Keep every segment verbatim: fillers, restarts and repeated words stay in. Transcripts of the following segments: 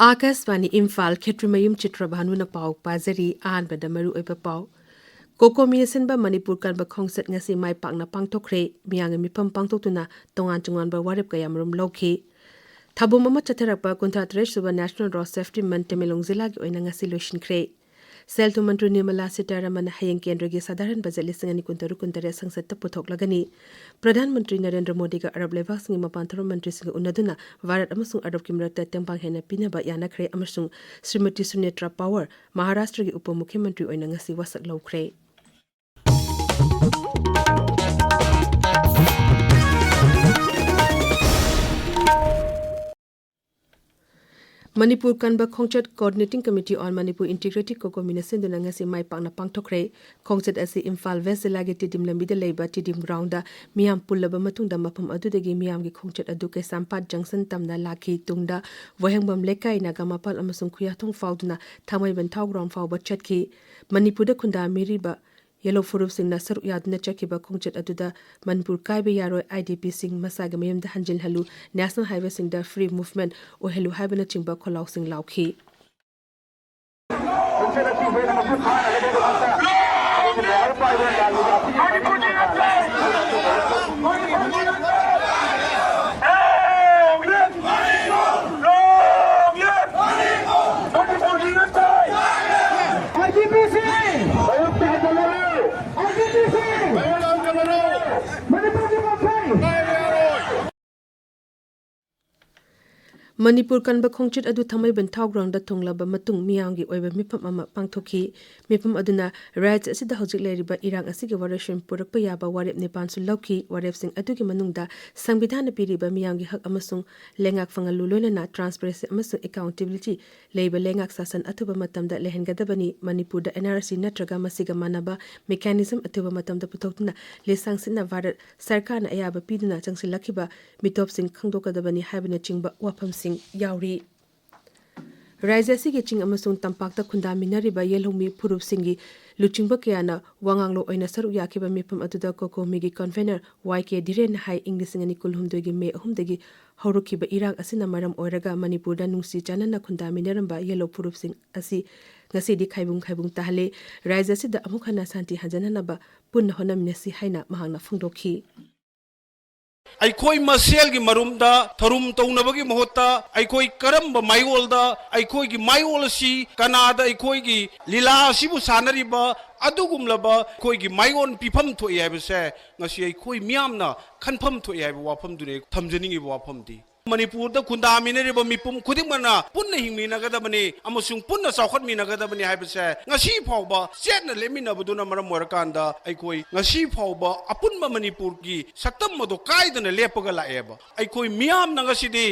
ꯑꯥꯀꯥꯁꯕꯥꯅꯤ ꯏꯝꯐꯥꯜ, ꯈꯦꯇ꯭ꯔꯤꯃꯌꯨꯝ ꯆꯤꯇ꯭ꯔꯚꯥꯅꯨꯅ ꯄꯥꯎ ꯄꯥꯖꯔꯤ꯫ ꯑꯍꯥꯟꯕꯗ ꯃꯔꯨꯑꯣꯏꯕ ꯄꯥꯎ꯫ ꯀꯣꯀꯣꯃꯤꯅ ꯁꯤꯟꯕ ꯃꯅꯤꯄꯨꯔ ꯀꯟꯕ ꯈꯣꯡꯆꯠ ꯉꯁꯤ ꯃꯥꯏ ꯄꯥꯛꯅ ꯄꯥꯡꯊꯣꯛꯈ꯭ꯔꯦ꯫ ꯃꯤꯌꯥꯝꯒꯤ ꯃꯤꯐꯝ ꯄꯥꯡꯊꯣꯛꯇꯨꯅ ꯇꯣꯉꯥꯟ ꯇꯣꯉꯥꯟꯕ ꯋꯥꯔꯦꯞ ꯀꯌꯥꯃꯔꯨꯝ ꯂꯧꯈꯤ꯫ ꯊꯧꯕꯨꯝ ꯑꯃ ꯆꯠꯊꯔꯛꯄ ꯀꯨꯟꯊ꯭ꯔꯥ ꯇꯔꯦꯠ ꯁꯨꯕ National Road Safety Month Tamenglong ꯖꯤꯂꯥꯒꯤ ꯑꯣꯏꯅ ꯉꯁꯤ ꯂꯣꯏꯁꯤꯟꯈ꯭ꯔꯦ꯫ ꯁꯦꯜ ꯊꯨꯝ ꯃꯟꯇ꯭ꯔꯤ ꯅꯤꯔꯃꯂꯥ ꯁꯤꯇꯥꯔꯥꯃꯟꯅ ꯍꯌꯦꯡ ꯀꯦꯟꯗ꯭ꯔꯒꯤ ꯁꯥꯙꯥꯔꯟ ꯕꯖꯦꯠ ꯂꯤꯁꯤꯡ ꯑꯅꯤ ꯀꯨꯟꯇꯔꯨꯛ ꯀꯨꯟꯇꯔꯦꯠ ꯁꯪꯁꯠꯇ ꯄꯨꯊꯣꯛꯂꯒꯅꯤ꯫ ꯄ꯭ꯔꯙꯥꯟ ꯃꯟꯇ꯭ꯔꯤ ꯅꯔꯦꯟꯗ꯭ꯔ ꯃꯣꯗꯤꯒ ꯑꯔꯕ ꯂꯩꯕꯥꯛꯁꯤꯡꯒꯤ ꯃꯄꯥꯟ ꯊꯧꯔꯝ ꯃꯟꯇ꯭ꯔꯤꯁꯤꯡꯒ ꯎꯅꯗꯨꯅ ꯚꯥꯔꯠ ꯑꯃꯁꯨꯡ ꯑꯔꯕꯀꯤ ꯃꯔꯛꯇ ꯇꯦꯡꯕꯥꯡ ꯍꯦꯟꯅ ꯄꯤꯅꯕ ꯌꯥꯅꯈ꯭ꯔꯦ ꯑꯃꯁꯨꯡ ꯁ꯭ꯔꯤꯃꯇꯤ ꯁꯨꯅꯦꯇ꯭ꯔꯥ ꯄꯋꯥꯔ ꯃꯍꯥꯔꯥꯁꯇ꯭ꯔꯒꯤ ꯎꯄ ꯃꯨꯈ꯭ꯌ ꯃꯟꯇ꯭ꯔꯤ ꯑꯣꯏꯅ ꯉꯁꯤ ꯋꯥꯁꯛ ꯂꯧꯈ꯭ꯔꯦ꯫ ꯃꯅꯤꯄꯨꯔ ꯀꯟꯕ ꯈꯣꯡꯆꯠ Coordinating Committee on Manipur Integrity ꯀꯣꯀꯣꯃꯤꯅ ꯁꯤꯟꯗꯨꯅ ꯉꯁꯤ ꯃꯥꯏ ꯄꯥꯛꯅ ꯄꯥꯡꯊꯣꯛꯈ꯭ꯔꯦ꯫ ꯈꯣꯡꯆꯠ ꯑꯁꯤ ꯏꯝꯐꯥꯜ ꯋꯦꯁ ꯖꯤꯂꯥꯒꯤ ꯇꯤꯗꯤꯝ ꯂꯝꯕꯤꯗ ꯂꯩꯕ ꯇꯤꯗꯤꯝ ꯒ꯭ꯔꯥꯎꯟꯗ ꯃꯤꯌꯥꯝ ꯄꯨꯜꯂꯕ ꯃꯇꯨꯡꯗ ꯃꯐꯝ ꯑꯗꯨꯗꯒꯤ ꯃꯤꯌꯥꯝꯒꯤ ꯈꯣꯡꯆꯠ ꯑꯗꯨ ꯀꯩꯁꯥꯝꯄꯥꯠ ꯖꯪꯁꯟ ꯇꯝꯅ ꯂꯥꯛꯈꯤ꯫ ꯇꯨꯡꯗ ꯋꯥꯍꯦꯡꯕꯝ ꯂꯩꯀꯥꯏ, ꯅꯥꯒꯥꯃꯄꯥꯜ ꯑꯃꯁꯨꯡ ꯈꯨꯌꯥꯊꯣꯡ ꯐꯥꯎꯗꯨꯅ ꯊꯥꯡꯃꯩꯕꯟ ꯊꯥꯎ ꯒ꯭ꯔꯥꯎꯟ ꯐꯥꯎꯕ ꯆꯠꯈꯤ꯫ ꯃꯅꯤꯄꯨꯔꯗ ꯈꯨꯟꯗꯥꯃꯤꯔꯤꯕ ꯌꯦꯜꯂꯣ ꯐꯨꯔꯨꯞꯁꯤꯡꯅ ꯁꯔꯨꯛ ꯌꯥꯗꯨꯅ ꯆꯠꯈꯤꯕ ꯈꯣꯡꯆꯠ ꯑꯗꯨꯗ ꯃꯅꯤꯄꯨꯔ ꯀꯥꯏꯕ ꯌꯥꯔꯣꯏ, IDPꯁꯤꯡ ꯃꯁꯥꯒꯤ ꯃꯌꯨꯝꯗ ꯍꯟꯖꯤꯜꯍꯜꯂꯨ, National Highwayꯁꯤꯡꯗ free movement ꯑꯣꯏꯍꯜꯂꯨ ꯍꯥꯏꯕꯅꯆꯤꯡꯕ ꯈꯣꯜꯂꯥꯎꯁꯤꯡ ꯂꯥꯎꯈꯤ꯫ ꯃꯅꯤꯄꯨꯔ ꯀꯟꯕ ꯈꯣꯡꯆꯠ ꯑꯗꯨ ꯊꯥꯡꯃꯩꯕꯟ ꯊꯥꯎ ꯒ꯭ꯔꯥꯎꯟꯗ ꯊꯨꯡꯂꯕ ꯃꯇꯨꯡ ꯃꯤꯌꯥꯝꯒꯤ ꯑꯣꯏꯕ ꯃꯤꯐꯝ ꯑꯃ ꯄꯥꯡꯊꯣꯛꯈꯤ꯫ ꯃꯤꯐꯝ ꯑꯗꯨꯅ ꯔꯥꯖ꯭ꯌ ꯑꯁꯤꯗ ꯍꯧꯖꯤꯛ ꯂꯩꯔꯤꯕ ꯏꯔꯥꯡ ꯑꯁꯤꯒꯤ ꯋꯥꯔꯣꯏꯁꯤꯟ ꯄꯨꯔꯛꯄ ꯌꯥꯕ ꯋꯥꯔꯦꯞ ꯅꯤꯄꯥꯟꯁꯨ ꯂꯧꯈꯤ꯫ ꯋꯥꯔꯦꯞꯁꯤꯡ ꯑꯗꯨꯒꯤ ꯃꯅꯨꯡꯗ ꯁꯪꯕꯤꯙꯥꯟꯅ ꯄꯤꯔꯤꯕ ꯃꯤꯌꯥꯝꯒꯤ ꯍꯛ ꯑꯃꯁꯨꯡ ꯂꯩꯉꯥꯛ ꯐꯪꯍꯜꯂꯨ, ꯂꯣꯏꯅꯅ transparency ꯑꯃꯁꯨꯡ accountability ꯂꯩꯕ ꯂꯩꯉꯥꯛ ꯁꯥꯁꯟ ꯑꯊꯨꯕ ꯃꯇꯝꯗ ꯂꯩꯍꯟꯒꯗꯕꯅꯤ꯫ ꯃꯅꯤꯄꯨꯔꯗ NRC ꯅꯠꯇ꯭ꯔꯒ ꯃꯁꯤꯒ ꯃꯥꯟꯅꯕ mechanism ꯑꯊꯨꯕ ꯃꯇꯝꯗ ꯄꯨꯊꯣꯛꯇꯨꯅ ꯂꯤꯁꯥꯡꯁꯤꯠꯅ ꯚꯥꯔꯠ ꯁꯔꯀꯥꯔꯅ ꯑꯌꯥꯕ ꯄꯤꯗꯨꯅ ꯆꯪꯁꯤꯜꯂꯛꯈꯤꯕ ꯃꯤꯇꯣꯞꯁꯤꯡ ꯈꯪꯗꯣꯛꯀꯗꯕꯅꯤ ꯍꯥꯏꯕꯅꯆꯤꯡꯕ ꯋꯥꯐꯝꯁꯤꯡ ꯌꯥꯎꯔꯤ꯫ ꯔꯥꯖ꯭ꯌ ꯑꯁꯤꯒꯤ ꯆꯤꯡ ꯑꯃꯁꯨꯡ ꯇꯝꯄꯥꯛꯇ ꯈꯨꯟꯗꯥꯃꯤꯟꯅꯔꯤꯕ ꯌꯦꯜꯍꯧꯃꯤ ꯐꯨꯔꯨꯞꯁꯤꯡꯒꯤ ꯂꯨꯆꯤꯡꯕ ꯀꯌꯥꯅ ꯋꯥ ꯉꯥꯡꯂꯣꯏ ꯑꯣꯏꯅ ꯁꯔꯨꯛ ꯌꯥꯈꯤꯕ ꯃꯤꯐꯝ ꯑꯗꯨꯗ ꯀꯣꯀꯣꯃꯤꯒꯤ ꯀꯟꯚꯦꯅꯔ ꯋꯥꯏ ꯀꯦ ꯙꯤꯔꯦꯟꯅ ꯍꯥꯏ, ꯏꯪ ꯂꯤꯁꯤꯡ ꯑꯅꯤ ꯀꯨꯟꯍꯨꯝꯗꯣꯏꯒꯤ ꯃꯦ ꯑꯍꯨꯝꯗꯒꯤ ꯍꯧꯔꯛꯈꯤꯕ ꯏꯔꯥꯡ ꯑꯁꯤꯅ ꯃꯔꯝ ꯑꯣꯏꯔꯒ ꯃꯅꯤꯄꯨꯔꯗ ꯅꯨꯡꯁꯤ ꯆꯥꯟꯅꯅ ꯈꯨꯟꯗꯥꯃꯤꯟꯅꯔꯝꯕ ꯌꯦꯜꯍꯧ ꯐꯨꯔꯨꯞꯁꯤꯡ ꯑꯁꯤ ꯉꯁꯤꯗꯤ ꯈꯥꯏꯕꯨꯡ ꯈꯥꯏꯕꯨꯡ ꯇꯥꯍꯜꯂꯦ꯫ ꯔꯥꯖ꯭ꯌ ꯑꯁꯤꯗ ꯑꯃꯨꯛ ꯍꯟꯅ ꯁꯥꯟꯇꯤ ꯍꯟꯖꯤꯟꯅꯅꯕ ꯄꯨꯟꯅ ꯍꯣꯠꯅꯃꯤꯟꯅꯁꯤ ꯍꯥꯏꯅ ꯃꯍꯥꯛꯅ ꯐꯣꯡꯗꯣꯛꯈꯤ꯫ ꯑꯩꯈꯣꯏ ꯃꯁꯦꯜꯒꯤ ꯃꯔꯨꯝꯗ ꯊꯧꯔꯨꯝ ꯇꯧꯅꯕꯒꯤ ꯃꯍꯨꯠꯇ ꯑꯩꯈꯣꯏ ꯀꯔꯝꯕ ꯃꯥꯏꯑꯣꯜꯗ ꯑꯩꯈꯣꯏꯒꯤ ꯃꯥꯏꯑꯣꯜ ꯑꯁꯤ ꯀꯅꯥꯗ ꯑꯩꯈꯣꯏꯒꯤ ꯂꯤꯂꯥ ꯑꯁꯤꯕꯨ ꯁꯥꯟꯅꯔꯤꯕ ꯑꯗꯨꯒꯨꯝꯂꯕ ꯑꯩꯈꯣꯏꯒꯤ ꯃꯥꯏꯑꯣꯟ ꯄꯤꯐꯝ ꯊꯣꯛꯏ ꯍꯥꯏꯕꯁꯦ ꯉꯁꯤ ꯑꯩꯈꯣꯏ ꯃꯤꯌꯥꯝꯅ ꯈꯟꯐꯝ ꯊꯣꯛꯏ ꯍꯥꯏꯕ ꯋꯥꯐꯝꯗꯨꯅꯤ ꯊꯝꯖꯅꯤꯡꯉꯤꯕ ꯋꯥꯐꯝꯗꯤ꯫ ꯃꯅꯤꯄꯨꯔꯗ ꯈꯨꯟꯗꯥꯃꯤꯟꯅꯔꯤꯕ ꯃꯤꯄꯨꯝ ꯈꯨꯗꯤꯡꯃꯛꯅ ꯄꯨꯟꯅ ꯍꯤꯡꯃꯤꯟꯅꯒꯗꯕꯅꯤ ꯑꯃꯁꯨꯡ ꯄꯨꯟꯅ ꯆꯥꯎꯈꯠꯃꯤꯟꯅꯒꯗꯕꯅꯤ ꯍꯥꯏꯕꯁꯦ ꯉꯁꯤ ꯐꯥꯎꯕ ꯆꯦꯠꯅ ꯂꯦꯞꯃꯤꯟꯅꯕꯗꯨꯅ ꯃꯔꯝ ꯑꯣꯏꯔꯀꯥꯟꯗ ꯑꯩꯈꯣꯏ ꯉꯁꯤ ꯐꯥꯎꯕ ꯑꯄꯨꯟꯕ ꯃꯅꯤꯄꯨꯔꯒꯤ ꯁꯛꯇꯝ ꯑꯗꯨ ꯀꯥꯏꯗꯅ ꯂꯦꯞꯄꯒ ꯂꯥꯛꯑꯦꯕ꯫ ꯑꯩꯈꯣꯏ ꯃꯤꯌꯥꯝꯅ ꯉꯁꯤꯗꯤ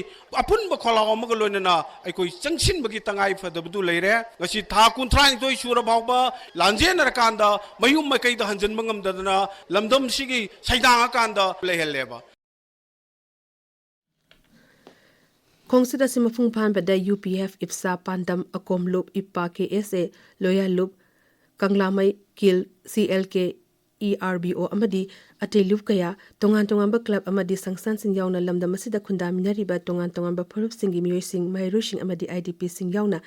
ꯑꯄꯨꯟꯕ ꯈꯣꯜꯂꯥꯎ ꯑꯃꯒ ꯂꯣꯏꯅꯅ ꯑꯩꯈꯣꯏ ꯆꯪꯁꯤꯟꯕꯒꯤ ꯇꯉꯥꯏ ꯐꯗꯕꯗꯨ ꯂꯩꯔꯦ꯫ ꯉꯁꯤ ꯊꯥ ꯀꯨꯟꯊ꯭ꯔꯥꯅꯤꯊꯣꯏ ꯁꯨꯔ ꯐꯥꯎꯕ ꯂꯥꯟꯖꯦꯟꯅꯔꯀꯥꯟꯗ ꯃꯌꯨꯝ ꯃꯀꯩꯗ ꯍꯟꯖꯤꯟꯕ ꯉꯝꯗꯗꯅ ꯂꯝꯗꯝꯁꯤꯒꯤ ꯁꯩꯗꯥꯡꯉꯀꯥꯟꯗ ꯂꯩꯍꯜꯂꯦꯕ꯫ ꯈꯣꯡꯆꯠ ꯑꯁꯤ ꯃꯄꯨꯡ ꯐꯥꯍꯟꯕꯗ ꯌꯨ ꯄꯤ ꯑꯦꯐ, ꯏꯞꯁꯥ, ꯄꯥꯟꯗꯝ, ꯑꯀꯣꯝ ꯂꯨꯞ, ꯏꯞꯄꯥ, ꯀꯦ ꯑꯦꯁ ꯑꯦ, ꯂꯣꯌꯥ ꯂꯨꯞ, ꯀꯪꯂꯥꯃꯩ, ꯀꯤꯜ, ꯁꯤ ꯑꯦꯜ ꯀꯦ, ꯏ ꯑꯥꯔ ꯕꯤ ꯑꯣ ꯑꯃꯗꯤ ꯑꯇꯩ ꯂꯨꯞ ꯀꯌꯥ, ꯇꯣꯉꯥꯟ ꯇꯣꯉꯥꯟꯕ ꯀ꯭ꯂꯕ ꯑꯃꯗꯤ ꯁꯪꯁꯊꯥꯟꯁꯤꯡ ꯌꯥꯎꯅ ꯂꯝꯗꯝ ꯑꯁꯤꯗ ꯈꯨꯟꯗꯥꯃꯤꯟꯅꯔꯤꯕ ꯇꯣꯉꯥꯟ ꯇꯣꯉꯥꯟꯕ ꯐꯨꯔꯨꯞꯁꯤꯡꯒꯤ ꯃꯤꯑꯣꯏꯁꯤꯡ, ꯃꯍꯩꯔꯣꯏꯁꯤꯡ ꯑꯃꯗꯤ ꯑꯥꯏ ꯗꯤ ꯄꯤꯁꯤꯡ ꯌꯥꯎꯅ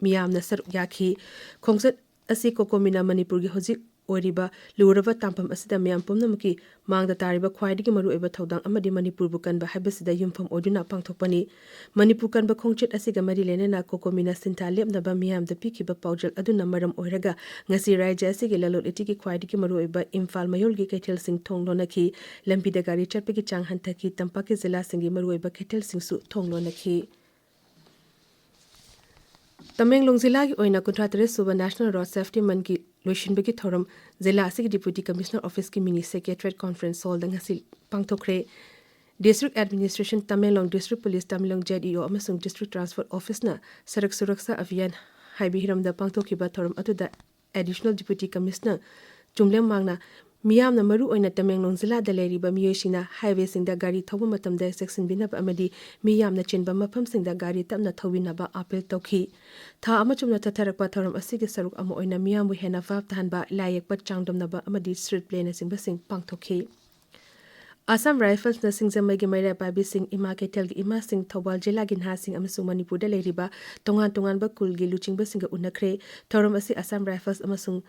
ꯃꯤꯌꯥꯝꯅ ꯁꯔꯨꯛ ꯌꯥꯈꯤ꯫ ꯈꯣꯡꯆꯠ ꯑꯁꯤ ꯀꯣꯀꯣꯃꯤꯅ ꯃꯅꯤꯄꯨꯔꯒꯤ ꯍꯧꯖꯤꯛ ꯑꯣꯏꯔꯤꯕ ꯂꯨꯔꯕ ꯇꯥꯡꯐꯝ ꯑꯁꯤꯗ ꯃꯤꯌꯥꯝ ꯄꯨꯝꯅꯃꯛꯀꯤ ꯃꯥꯡꯗ ꯇꯥꯔꯤꯕ ꯈ꯭ꯋꯥꯏꯗꯒꯤ ꯃꯔꯨꯑꯣꯏꯕ ꯊꯧꯗꯥꯡ ꯑꯃꯗꯤ ꯃꯅꯤꯄꯨꯔꯕꯨ ꯀꯟꯕ ꯍꯥꯏꯕꯁꯤꯗ ꯌꯨꯝꯐꯝ ꯑꯣꯏꯗꯨꯅ ꯄꯥꯡꯊꯣꯛꯄꯅꯤ꯫ ꯃꯅꯤꯄꯨꯔ ꯀꯟꯕ ꯈꯣꯡꯆꯠ ꯑꯁꯤꯒ ꯃꯔꯤ ꯂꯩꯅꯅ ꯀꯣꯀꯣꯃꯤꯅ ꯁꯤꯟꯊꯥ ꯂꯦꯞꯅꯕ ꯃꯤꯌꯥꯝꯗ ꯄꯤꯈꯤꯕ ꯄꯥꯎꯖꯦꯜ ꯑꯗꯨꯅ ꯃꯔꯝ ꯑꯣꯏꯔꯒ ꯉꯁꯤ ꯔꯥꯖ꯭ꯌ ꯑꯁꯤꯒꯤ ꯂꯂꯣꯟ ꯏꯇꯤꯛꯀꯤ ꯈ꯭ꯋꯥꯏꯗꯒꯤ ꯃꯔꯨꯑꯣꯏꯕ ꯏꯝꯐꯥꯜ ꯃꯌꯣꯜꯒꯤ ꯀꯩꯊꯦꯜꯁꯤꯡ ꯊꯣꯡ ꯂꯣꯟꯅꯈꯤ꯫ ꯂꯝꯕꯤꯗ ꯒꯥꯔꯤ ꯆꯠꯄꯒꯤ ꯆꯥꯡ ꯍꯟꯊꯈꯤ꯫ ꯇꯝꯄꯥꯛꯀꯤ ꯖꯤꯂꯥꯁꯤꯡꯒꯤ ꯃꯔꯨꯑꯣꯏꯕ ꯀꯩꯊꯦꯜꯁꯤꯡꯁꯨ ꯊꯣꯡ ꯂꯣꯟꯅꯈꯤ꯫ ꯇꯃꯦꯡꯂꯣꯡ ꯖꯤꯂꯥꯒꯤ ꯑꯣꯏꯅ ꯀꯨꯟꯊ꯭ꯔꯥ ꯇꯔꯦꯠ ꯁꯨꯕ National Road Safety Monthꯀꯤ ꯂꯣꯏꯁꯤꯟꯕꯒꯤ ꯊꯧꯔꯝ ꯖꯤꯂꯥ ꯑꯁꯤꯒꯤ Deputy Commissioner Officeꯀꯤ Mini Secretariat Conference Hallꯗ ꯉꯁꯤ ꯄꯥꯡꯊꯣꯛꯈ꯭ꯔꯦ꯫ District Administration, Tamenglong District Police, Tamenglong Z E O ꯑꯃꯁꯨꯡ District Transport Officeꯅ ꯁꯔꯛ ꯁꯨꯔꯛꯁꯥ ꯑꯚꯤꯌꯥꯟ ꯍꯥꯏꯕ ꯍꯤꯔꯝꯗ ꯄꯥꯡꯊꯣꯛꯈꯤꯕ ꯊꯧꯔꯝ ꯑꯗꯨꯗ Additional Deputy Commissioner ꯆꯨꯝꯂꯦꯝ ꯃꯥꯡꯅ ꯃꯤꯌꯥꯝꯅ ꯃꯔꯨ ꯑꯣꯏꯅ ꯇꯃꯦꯡꯂꯣꯡ ꯖꯤꯂꯥꯗ ꯂꯩꯔꯤꯕ ꯃꯤꯑꯣꯏꯁꯤꯡꯅ ꯍꯥꯏꯋꯦꯁꯤꯡꯗ ꯒꯥꯔꯤ ꯊꯧꯕ ꯃꯇꯝꯗ ꯆꯦꯛꯁꯤꯟꯕꯤꯅꯕ ꯑꯃꯗꯤ ꯃꯤ ꯌꯥꯝꯅ ꯆꯤꯟꯕ ꯃꯐꯝꯁꯤꯡꯗ ꯒꯥꯔꯤ ꯇꯞꯅ ꯊꯧꯕꯤꯅꯕ ꯑꯥꯄꯤꯜ ꯇꯧꯈꯤ꯫ ꯊꯥ ꯑꯃ ꯆꯨꯞꯅ ꯆꯠꯊꯔꯛꯄ ꯊꯧꯔꯝ ꯑꯁꯤꯒꯤ ꯁꯔꯨꯛ ꯑꯃ ꯑꯣꯏꯅ ꯃꯤꯌꯥꯝꯕꯨ ꯍꯦꯟꯅ ꯚꯥꯞ ꯇꯥꯍꯟꯕ, ꯂꯥꯏ ꯌꯦꯛꯄ ꯆꯥꯡꯗꯝꯅꯕ ꯑꯃꯗꯤ ꯁ꯭ꯇ꯭ꯔꯤꯠ ꯄ꯭ꯂꯦꯅꯆꯤꯡꯕꯁꯤꯡ ꯄꯥꯡꯊꯣꯛꯈꯤ꯫ ꯑꯁꯥꯝ ꯔꯥꯏꯐꯜꯁꯅ ꯁꯤꯡꯖꯃꯩꯒꯤ ꯃꯩꯔꯥ ꯄꯥꯏꯕꯤꯁꯤꯡ, ꯏꯃꯥ ꯀꯩꯊꯦꯜꯒꯤ ꯏꯃꯥꯁꯤꯡ, ꯊꯧꯕꯥꯜ ꯖꯤꯂꯥꯒꯤ ꯅꯍꯥꯁꯤꯡ ꯑꯃꯁꯨꯡ ꯃꯅꯤꯄꯨꯔꯗ ꯂꯩꯔꯤꯕ ꯇꯣꯉꯥꯟ ꯇꯣꯉꯥꯟꯕ ꯈꯨꯜꯒꯤ ꯂꯨꯆꯤꯡꯕꯁꯤꯡꯒ ꯎꯅꯈ꯭ꯔꯦ꯫ ꯊꯧꯔꯝ ꯑꯁꯤ ꯑꯁꯥꯝ ꯔꯥꯏꯐꯜꯁ ꯑꯃꯁꯨꯡ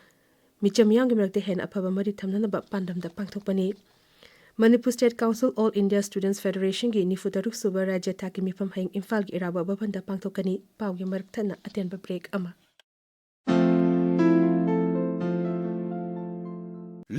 ꯃꯤꯆꯝ ꯃꯤꯌꯥꯝꯒꯤ ꯃꯔꯛꯇ ꯍꯦꯟꯅ ꯑꯐꯕ ꯃꯔꯤ ꯊꯝꯅꯅꯕ ꯄꯥꯟꯗꯝꯗ ꯄꯥꯡꯊꯣꯛꯄꯅꯤ꯫ Manipur state council all India students ꯐꯦꯗꯔꯦꯁꯟꯒꯤ ꯅꯤꯐꯨ ꯇꯔꯨꯛ ꯁꯨꯕ ꯔꯥꯖ꯭ꯌ ꯊꯥꯛꯀꯤ ꯃꯤꯐꯝ ꯍꯌꯦꯡ ꯏꯝꯐꯥꯜꯒꯤ ꯏꯔꯥꯕꯣꯠ ꯚꯕꯟꯗ ꯄꯥꯡꯊꯣꯛꯀꯅꯤ꯫ ꯄꯥꯎꯒꯤ ꯃꯔꯛ ꯊꯠꯅ ꯑꯇꯦꯟꯕ ꯕ꯭ꯔꯦꯛ ꯑꯃ꯫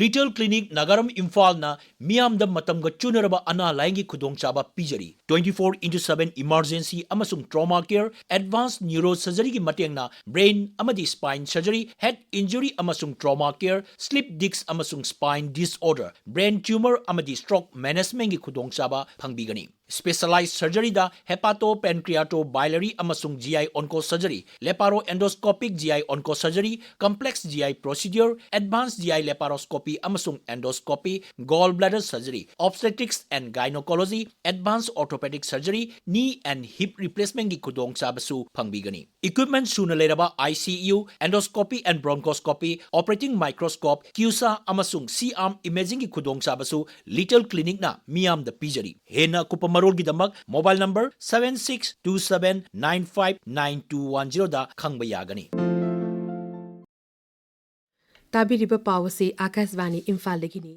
ꯂꯤꯇꯜ ꯀ꯭ꯂꯤꯅꯤꯛ ꯅꯥꯒꯥꯔꯝ ꯏꯝꯐꯥꯜꯅ ꯃꯤꯌꯥꯝꯗ ꯃꯇꯝꯒ ꯆꯨꯅꯔꯕ ꯑꯅꯥ ꯂꯥꯌꯦꯡꯒꯤ ꯈꯨꯗꯣꯡꯆꯥꯕ ꯄꯤꯖꯔꯤ꯫ Twenty four into seven emergency ꯑꯃꯁꯨꯡ trauma care, advanced neuro surgeryꯒꯤ ꯃꯇꯦꯡꯅ brain ꯑꯃꯗꯤ spine surgery, head injury ꯑꯃꯁꯨꯡ trauma care, slip disc ꯑꯃꯁꯨꯡ spine disorder, brain tumor ꯑꯃꯗꯤ stroke managementꯀꯤ ꯈꯨꯗꯣꯡꯆꯥꯕ ꯐꯪꯕꯤꯒꯅꯤ꯫ Specialized surgeryꯗ hepato pancreato biliary ꯑꯃꯁꯨꯡ G I onco surgery, leparo endoscopic G I onco surgery, complex G I procedure, advanced G I laparoscopy ꯑꯃꯁꯨꯡ endoscopy, gall bladder surgery, obstetrics and gynecology, advanced orthopedic surgery, knee and hip replacementꯀꯤ ꯈꯨꯗꯣꯡꯆꯥꯕꯁꯨ ꯐꯪꯕꯤꯒꯅꯤ꯫ Equipment ꯁꯨꯅ ꯂꯩꯔꯕ ICU, endoscopy and bronchoscopy, operating microscope, CUSA ꯑꯃꯁꯨꯡ C-arm imagingꯒꯤ ꯈꯨꯗꯣꯡꯆꯥꯕꯁꯨ little ꯀ꯭ꯂꯤꯅꯤꯛꯅ ꯃꯤꯌꯥꯝꯗ ꯄꯤꯖꯔꯤ꯫ ꯍꯦꯟꯅ ꯑꯀꯨꯞꯄ ꯃꯔꯣꯜꯒꯤꯗꯃꯛ mobile number seven six two seven nine five nine two one zeroꯗ ꯈꯪꯕ ꯌꯥꯒꯅꯤ꯫ ꯇꯥꯕꯤꯔꯤꯕ ꯄꯥꯎ ꯑꯁꯤ ꯑꯥꯀꯥꯁꯕꯥꯅꯤ ꯏꯝꯐꯥꯜꯗꯒꯤꯅꯤ꯫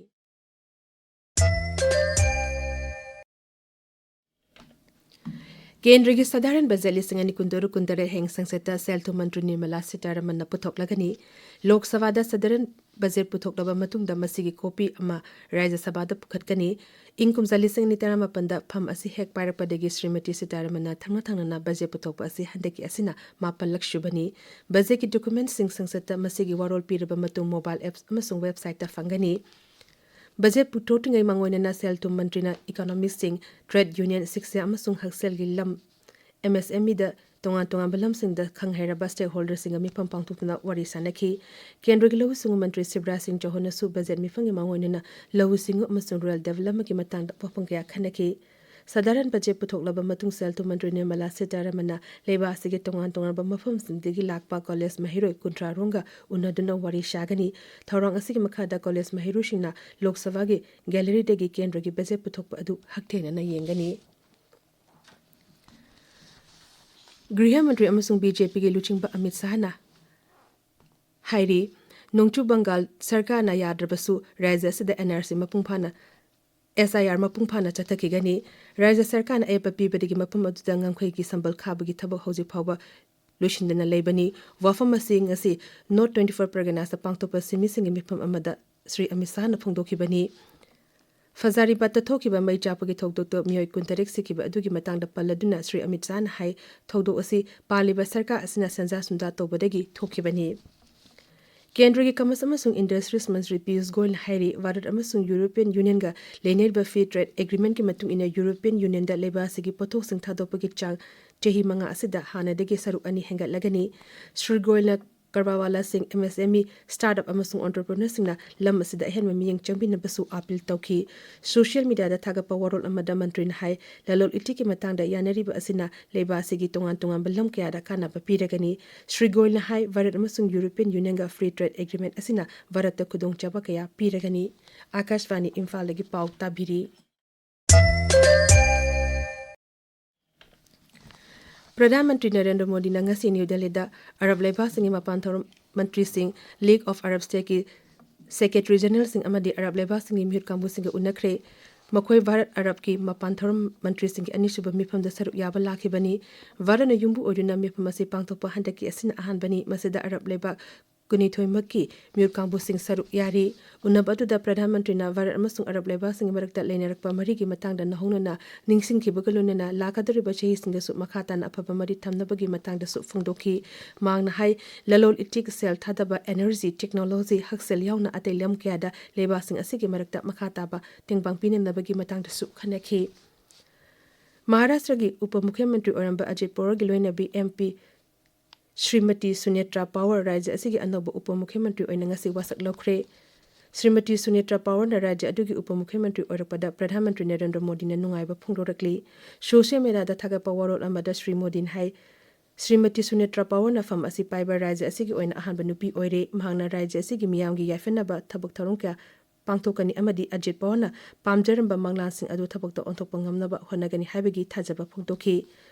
ꯀꯦꯟꯗ꯭ꯔꯒꯤ ꯁꯙꯥꯔꯟ ꯕꯖꯦꯠ ꯂꯤꯁꯤꯡ ꯑꯅꯤ ꯀꯨꯟꯇꯔꯨꯛ ꯀꯨꯟꯇꯔꯦꯠ ꯍꯌꯦꯡ ꯁꯪꯁꯠꯇ ꯁꯦꯜ ꯊꯨꯝ ꯃꯟꯇ꯭ꯔꯤ ꯅꯤꯔꯃꯂꯥ ꯁꯤꯇꯥꯔꯥꯃꯟꯅ ꯄꯨꯊꯣꯛꯂꯒꯅꯤ꯫ ꯂꯣꯛ ꯁꯚꯥꯗ ꯁꯙꯥꯔꯟ ꯕꯖꯦꯠ ꯄꯨꯊꯣꯛꯂꯕ ꯃꯇꯨꯡꯗ ꯃꯁꯤꯒꯤ ꯀꯣꯄꯤ ꯑꯃ ꯔꯥꯖ꯭ꯌ ꯁꯚꯥꯗ ꯄꯨꯈꯠꯀꯅꯤ꯫ ꯏꯪ ꯀꯨꯝꯖꯥ ꯂꯤꯁꯤꯡ ꯑꯅꯤ ꯇꯔꯥꯃꯥꯄꯟꯗ ꯐꯝ ꯑꯁꯤ ꯍꯦꯛ ꯄꯥꯏꯔꯛꯄꯗꯒꯤ ꯁ꯭ꯔꯤꯃꯇꯤ ꯁꯤꯇꯥꯔꯥꯃꯟꯅ ꯊꯪꯅ ꯊꯪꯅꯅ ꯕꯖꯦꯠ ꯄꯨꯊꯣꯛꯄ ꯑꯁꯤ ꯍꯟꯗꯛꯀꯤ ꯑꯁꯤꯅ ꯃꯥꯄꯜꯂꯛ ꯁꯨꯕꯅꯤ꯫ ꯕꯖꯦꯠꯀꯤ ꯗꯣꯀꯨꯃꯦꯟꯠꯁꯤꯡ ꯁꯪꯁꯠꯇ ꯃꯁꯤꯒꯤ ꯋꯥꯔꯣꯜ ꯄꯤꯔꯕ ꯃꯇꯨꯡ ꯃꯣꯕꯥꯏꯜ ꯑꯦꯞꯁ ꯑꯃꯁꯨꯡ ꯋꯦꯕꯁꯥꯏꯠꯇ ꯐꯪꯒꯅꯤ꯫ ꯕꯖꯦꯠ ꯄꯨꯊꯣꯛꯇ꯭ꯔꯤꯉꯩ ꯃꯥꯡꯑꯣꯏꯅꯅ ꯁꯦꯜ ꯊꯨꯝ ꯃꯟꯇ꯭ꯔꯤꯅ ꯏꯀꯣꯅꯣꯃꯤꯁꯁꯤꯡ, ꯇ꯭ꯔꯦꯗ ꯌꯨꯅꯤꯌꯟ, ꯁꯤꯛꯁꯥ ꯑꯃꯁꯨꯡ ꯍꯛꯁꯦꯜꯒꯤ ꯂꯝ, MSMEꯗ ꯇꯣꯉꯥꯟ ꯇꯣꯉꯥꯟꯕ ꯂꯝꯁꯤꯡꯗ ꯈꯪ ꯍꯩꯔꯕ stakeholderꯁꯤꯡꯒ ꯃꯤꯐꯝ ꯄꯥꯡꯊꯣꯛꯇꯨꯅ ꯋꯥꯔꯤ ꯁꯥꯅꯈꯤ꯫ ꯀꯦꯟꯗ꯭ꯔꯒꯤ ꯂꯧꯎ ꯁꯤꯡꯎ ꯃꯟꯇ꯭ꯔꯤ ꯁꯤꯕꯔꯥꯖ ꯁꯤꯡ ꯆꯧꯍꯥꯟꯅꯁꯨ ꯕꯖꯦꯠ ꯃꯤꯐꯝꯒꯤ ꯃꯥꯡꯑꯣꯏꯅꯅ ꯂꯧꯎ ꯁꯤꯡꯎ ꯑꯃꯁꯨꯡ rural developmentꯀꯤ ꯃꯇꯥꯡꯗ ꯋꯥꯐꯝ ꯀꯌꯥ ꯈꯟꯅꯈꯤ꯫ ꯁꯥꯙꯥꯔꯟ ꯕꯖꯦꯠ ꯄꯨꯊꯣꯛꯂꯕ ꯃꯇꯨꯡ ꯁꯦꯜ ꯊꯨꯝ ꯃꯟꯇ꯭ꯔꯤ ꯅꯤꯔꯃꯂꯥ ꯁꯤꯇꯥꯔꯥꯃꯟꯅ ꯂꯩꯕꯥꯛ ꯑꯁꯤꯒꯤ ꯇꯣꯉꯥꯟ ꯇꯣꯉꯥꯟꯕ ꯃꯐꯝꯁꯤꯡꯗꯒꯤ ꯂꯥꯛꯄ ꯀꯣꯂꯦꯖ ꯃꯍꯩꯔꯣꯏ ꯀꯨꯟꯊ꯭ꯔꯥ ꯔꯣꯝꯒ ꯎꯅꯗꯨꯅ ꯋꯥꯔꯤ ꯁꯥꯒꯅꯤ꯫ ꯊꯧꯔꯥꯡ ꯑꯁꯤꯒꯤ ꯃꯈꯥꯗ ꯀꯣꯂꯦꯖ ꯃꯍꯩꯔꯣꯏꯁꯤꯡꯅ ꯂꯣꯛ ꯁꯚꯥꯒꯤ ꯒꯦꯂꯔꯤꯗꯒꯤ ꯀꯦꯟꯗ꯭ꯔꯒꯤ ꯕꯖꯦꯠ ꯄꯨꯊꯣꯛꯄ ꯑꯗꯨ ꯍꯛꯊꯦꯡꯅꯅ ꯌꯦꯡꯒꯅꯤ꯫ ꯒ꯭ꯔꯤꯍ ꯃꯟꯇ꯭ꯔꯤ ꯑꯃꯁꯨꯡ ꯕꯤ ꯖꯦ ꯄꯤꯒꯤ ꯂꯨꯆꯤꯡꯕ ꯑꯃꯤꯠ ꯁꯥꯍꯅ ꯍꯥꯏꯔꯤ, ꯅꯣꯡꯆꯨꯞ ꯕꯪꯒꯥꯜ ꯁꯔꯀꯥꯔꯅ ꯌꯥꯗ꯭ꯔꯕꯁꯨ ꯔꯥꯖ꯭ꯌ ꯑꯁꯤꯗ ꯑꯦꯟ ꯑꯥꯔ ꯁꯤ ꯃꯄꯨꯡ ꯐꯥꯅ, ꯑꯦꯁ ꯑꯥꯏ ꯑꯥꯔ ꯃꯄꯨꯡ ꯐꯥꯅ ꯆꯠꯊꯈꯤꯒꯅꯤ꯫ ꯔꯥꯖ꯭ꯌ ꯁꯔꯀꯥꯔꯅ ꯑꯌꯦꯠꯄ ꯄꯤꯕꯗꯒꯤ ꯃꯐꯝ ꯑꯗꯨꯗ ꯉꯝꯈꯩꯒꯤ ꯁꯝꯕꯜ ꯈꯥꯕꯒꯤ ꯊꯕꯛ ꯍꯧꯖꯤꯛ ꯐꯥꯎꯕ ꯂꯣꯏꯁꯤꯟꯗꯅ ꯂꯩꯕꯅꯤ꯫ ꯋꯥꯐꯝ ꯑꯁꯤ ꯉꯁꯤ North twenty-four Parganas ꯄꯥꯡꯊꯣꯛꯄ ꯁꯤꯟꯃꯤꯁꯤꯡꯒꯤ ꯃꯤꯐꯝ ꯑꯃꯗ ꯁ꯭ꯔꯤ ꯑꯃꯤꯠ ꯁꯥꯍꯅ ꯐꯣꯡꯗꯣꯛꯈꯤꯕꯅꯤ꯫ ꯐꯖꯥꯔꯤꯕꯥꯗꯇ ꯊꯣꯛꯈꯤꯕ ꯃꯩ ꯆꯥꯛꯄꯒꯤ ꯊꯧꯗꯣꯛꯇ ꯃꯤꯑꯣꯏ ꯀꯨꯟꯇꯔꯦꯠ ꯁꯤꯈꯤꯕ ꯑꯗꯨꯒꯤ ꯃꯇꯥꯡꯗ ꯄꯜꯂꯗꯨꯅ ꯁ꯭ꯔꯤ ꯑꯃꯤꯠ ꯁꯥꯍꯅ ꯍꯥꯏ, ꯊꯧꯗꯣꯛ ꯑꯁꯤ ꯄꯥꯜꯂꯤꯕ ꯁꯔꯀꯥꯔ ꯑꯁꯤꯅ ꯁꯦꯟꯖꯥ ꯊꯨꯝꯖꯥ ꯇꯧꯕꯗꯒꯤ ꯊꯣꯛꯈꯤꯕꯅꯤ꯫ ꯀꯦꯟꯗ꯭ꯔꯒꯤ Commerce ꯑꯃꯁꯨꯡ Industries ꯃꯟꯇ꯭ꯔꯤ ꯄꯤꯌꯨꯁ ꯒꯣꯌꯜꯅ ꯍꯥꯏꯔꯤ, ꯚꯥꯔꯠ ꯑꯃꯁꯨꯡ ꯌꯨꯔꯣꯄꯤꯌꯟ ꯌꯨꯅꯤꯌꯟꯒ ꯂꯩꯅꯔꯤꯕ free trade agreementꯀꯤ ꯃꯇꯨꯡ ꯏꯟꯅ ꯌꯨꯔꯣꯄꯤꯌꯟ ꯌꯨꯅꯤꯌꯟꯗ ꯂꯩꯕꯥꯛ ꯑꯁꯤꯒꯤ ꯄꯣꯠꯊꯣꯛꯁꯤꯡ ꯊꯥꯗꯣꯛꯄꯒꯤ ꯆꯥꯡ ꯆꯍꯤ ꯃꯉꯥ ꯑꯁꯤꯗ ꯍꯥꯟꯅꯗꯒꯤ ꯁꯔꯨꯛ ꯑꯅꯤ ꯍꯦꯟꯒꯠꯂꯒꯅꯤ꯫ ꯁ꯭ꯔꯤ ꯒꯣꯌꯜꯅ ꯀꯔꯕꯥꯔꯋꯥꯂꯥꯁꯤꯡ, ꯑꯦꯝ ꯑꯦꯁ ꯑꯦꯝ ꯏ, startup ꯑꯃꯁꯨꯡ entrepreneurꯁꯤꯡꯅ ꯂꯝ ꯑꯁꯤꯗ ꯑꯍꯦꯟꯕ ꯃꯤꯠꯌꯦꯡ ꯆꯪꯕꯤꯅꯕꯁꯨ appeal ꯇꯧꯈꯤ꯫ Social mediaꯗ ꯊꯥꯒꯠꯄ ꯋꯥꯔꯣꯜ ꯑꯃꯗ ꯃꯟꯇ꯭ꯔꯤꯅ ꯍꯥꯏ, ꯂꯂꯣꯟ ꯏꯇꯤꯛꯀꯤ ꯃꯇꯥꯡꯗ ꯌꯥꯅꯔꯤꯕ ꯑꯁꯤꯅ ꯂꯩꯕꯥꯛ ꯑꯁꯤꯒꯤ ꯇꯣꯉꯥꯟ ꯇꯣꯉꯥꯟꯕ ꯂꯝ ꯀꯌꯥꯗ ꯀꯥꯟꯅꯕ ꯄꯤꯔꯒꯅꯤ꯫ ꯁ꯭ꯔꯤ ꯒꯣꯌꯜꯅ ꯍꯥꯏ, ꯚꯥꯔꯠ ꯑꯃꯁꯨꯡ ꯌꯨꯔꯣꯄꯤꯌꯟ ꯌꯨꯅꯤꯌꯟꯒ free trade agreement ꯑꯁꯤꯅ ꯚꯥꯔꯠꯇ ꯈꯨꯗꯣꯡꯆꯥꯕ ꯀꯌꯥ ꯄꯤꯔꯒꯅꯤ꯫ ꯑꯥꯀꯥꯁꯕꯥꯅꯤ ꯏꯝꯐꯥꯜꯗꯒꯤ ꯄꯥꯎ ꯇꯥꯕꯤꯔꯤ꯫ ꯄ꯭ꯔꯙꯥꯟ ꯃꯟꯇ꯭ꯔꯤ ꯅꯔꯦꯟꯗ꯭ꯔ ꯃꯣꯗꯤꯅ ꯉꯁꯤ ꯅ꯭ꯌꯨ ꯗꯦꯜꯂꯤꯗ ꯑꯔꯕ ꯂꯩꯕꯥꯛꯁꯤꯡꯒꯤ ꯃꯄꯥꯟ ꯊꯧꯔꯝ ꯃꯟꯇ꯭ꯔꯤꯁꯤꯡ, League of Arab Stateꯀꯤ Secretary Generalꯁꯤꯡ ꯑꯃꯗꯤ ꯑꯔꯕ ꯂꯩꯕꯥꯛꯁꯤꯡꯒꯤ ꯃꯤꯍꯨꯠ ꯀꯥꯡꯕꯨꯁꯤꯡꯒ ꯎꯅꯈ꯭ꯔꯦ꯫ ꯃꯈꯣꯏ ꯚꯥꯔꯠ ꯑꯔꯕꯀꯤ ꯃꯄꯥꯟ ꯊꯧꯔꯝ ꯃꯟꯇ꯭ꯔꯤꯁꯤꯡꯒꯤ ꯑꯅꯤꯁꯨꯕ ꯃꯤꯐꯝꯗ ꯁꯔꯨꯛ ꯌꯥꯕ ꯂꯥꯛꯈꯤꯕꯅꯤ꯫ ꯚꯥꯔꯠꯅ ꯌꯨꯝꯕꯨ ꯑꯣꯏꯗꯨꯅ ꯃꯤꯐꯝ ꯑꯁꯤ ꯄꯥꯡꯊꯣꯛꯄ ꯍꯟꯗꯛꯀꯤ ꯑꯁꯤꯅ ꯑꯍꯥꯟꯕꯅꯤ꯫ ꯃꯁꯤꯗ ꯑꯔꯕ ꯂꯩꯕꯥꯛ ꯀꯨꯟꯅꯤꯊꯣꯏꯃꯛꯀꯤ ꯃꯤꯍꯨꯠ ꯀꯥꯡꯕꯨꯁꯤꯡ ꯁꯔꯨꯛ ꯌꯥꯔꯤ꯫ ꯎꯅꯕ ꯑꯗꯨꯗ ꯄ꯭ꯔꯙꯥꯟ ꯃꯟꯇ꯭ꯔꯤꯅ ꯚꯥꯔꯠ ꯑꯃꯁꯨꯡ ꯑꯔꯕ ꯂꯩꯕꯥꯛꯁꯤꯡꯒꯤ ꯃꯔꯛꯇ ꯂꯩꯅꯔꯛꯄ ꯃꯔꯤꯒꯤ ꯃꯇꯥꯡꯗ ꯅꯧꯍꯧꯅꯅ ꯅꯤꯡꯁꯤꯡꯈꯤꯕꯒ ꯂꯣꯏꯅꯅ ꯂꯥꯛꯀꯗꯧꯔꯤꯕ ꯆꯍꯤꯁꯤꯡꯗꯁꯨ ꯃꯈꯥ ꯇꯥꯅ ꯑꯐꯕ ꯃꯔꯤ ꯊꯝꯅꯕꯒꯤ ꯃꯇꯥꯡꯗꯁꯨ ꯐꯣꯡꯗꯣꯛꯈꯤ꯫ ꯃꯍꯥꯛꯅ ꯍꯥꯏ, ꯂꯂꯣꯟ ꯏꯇꯤꯛ, ꯁꯦꯜ ꯊꯥꯗꯕ, energy, technology, ꯍꯛꯁꯦꯜ ꯌꯥꯎꯅ ꯑꯇꯩ ꯂꯝ ꯀꯌꯥꯗ ꯂꯩꯕꯥꯛꯁꯤꯡ ꯑꯁꯤꯒꯤ ꯃꯔꯛꯇ ꯃꯈꯥ ꯇꯥꯕ ꯇꯦꯡꯕꯥꯡ ꯄꯤꯅꯅꯕꯒꯤ ꯃꯇꯥꯡꯗꯁꯨ ꯈꯟꯅꯈꯤ꯫ ꯃꯍꯥꯔꯥꯁꯇ꯭ꯔꯒꯤ ꯎꯄ ꯃꯨꯈ꯭ꯌ ꯃꯟꯇ꯭ꯔꯤ ꯑꯣꯏꯔꯝꯕ ꯑꯖꯤꯠ ꯄꯋꯥꯔꯒꯤ ꯂꯣꯏꯅꯕꯤ ꯑꯦꯝ ꯄꯤ ꯁ꯭ꯔꯤꯃꯇꯤ ꯁꯨꯅꯦꯇ꯭ꯔꯥ ꯄꯋꯥꯔ ꯔꯥꯖ꯭ꯌ ꯑꯁꯤꯒꯤ ꯑꯅꯧꯕ ꯎꯄ ꯃꯨꯈ꯭ꯌ ꯃꯟꯇ꯭ꯔꯤ ꯑꯣꯏꯅ ꯉꯁꯤ ꯋꯥꯁꯛ ꯂꯧꯈ꯭ꯔꯦ꯫ ꯁ꯭ꯔꯤꯃꯇꯤ ꯁꯨꯅꯦꯇ꯭ꯔꯥ ꯄꯋꯥꯔꯅ ꯔꯥꯖ꯭ꯌ ꯑꯗꯨꯒꯤ ꯎꯄ ꯃꯨꯈ꯭ꯌ ꯃꯟꯇ꯭ꯔꯤ ꯑꯣꯏꯔꯛꯄꯗ ꯄ꯭ꯔꯙꯥꯟ ꯃꯟꯇ꯭ꯔꯤ ꯅꯔꯦꯟꯗ꯭ꯔ ꯃꯣꯗꯤꯅ ꯅꯨꯡꯉꯥꯏꯕ ꯐꯣꯡꯗꯣꯔꯛꯂꯤ꯫ ꯁꯣꯁꯤꯌꯦꯜ ꯃꯦꯗꯤꯌꯥꯗ ꯊꯥꯒꯠꯄ ꯋꯥꯔꯣꯜ ꯑꯃꯗ ꯁ꯭ꯔꯤ ꯃꯣꯗꯤꯅ ꯍꯥꯏ, ꯁ꯭ꯔꯤꯃꯇꯤ ꯁꯨꯅꯦꯇ꯭ꯔꯥ ꯄꯋꯥꯔꯅ ꯐꯝ ꯑꯁꯤ ꯄꯥꯏꯕ ꯔꯥꯖ꯭ꯌ ꯑꯁꯤꯒꯤ ꯑꯣꯏꯅ ꯑꯍꯥꯟꯕ ꯅꯨꯄꯤ ꯑꯣꯏꯔꯦ꯫ ꯃꯍꯥꯛꯅ ꯔꯥꯖ꯭ꯌ ꯑꯁꯤꯒꯤ ꯃꯤꯌꯥꯝꯒꯤ ꯌꯥꯏꯐꯅꯕ ꯊꯕꯛ ꯊꯧꯔꯝ ꯀꯌꯥ ꯄꯥꯡꯊꯣꯛꯀꯅꯤ ꯑꯃꯗꯤ ꯑꯖꯤꯠ ꯄꯋꯥꯔꯅ ꯄꯥꯝꯖꯔꯝꯕ ꯃꯪꯂꯥꯟꯁꯤꯡ ꯑꯗꯨ ꯊꯕꯛꯇ ꯑꯣꯟꯊꯣꯛꯄ ꯉꯝꯅꯕ ꯍꯣꯠꯅꯒꯅꯤ ꯍꯥꯏꯕꯒꯤ ꯊꯥꯖꯕ ꯐꯣꯡꯗꯣꯛꯈꯤ꯫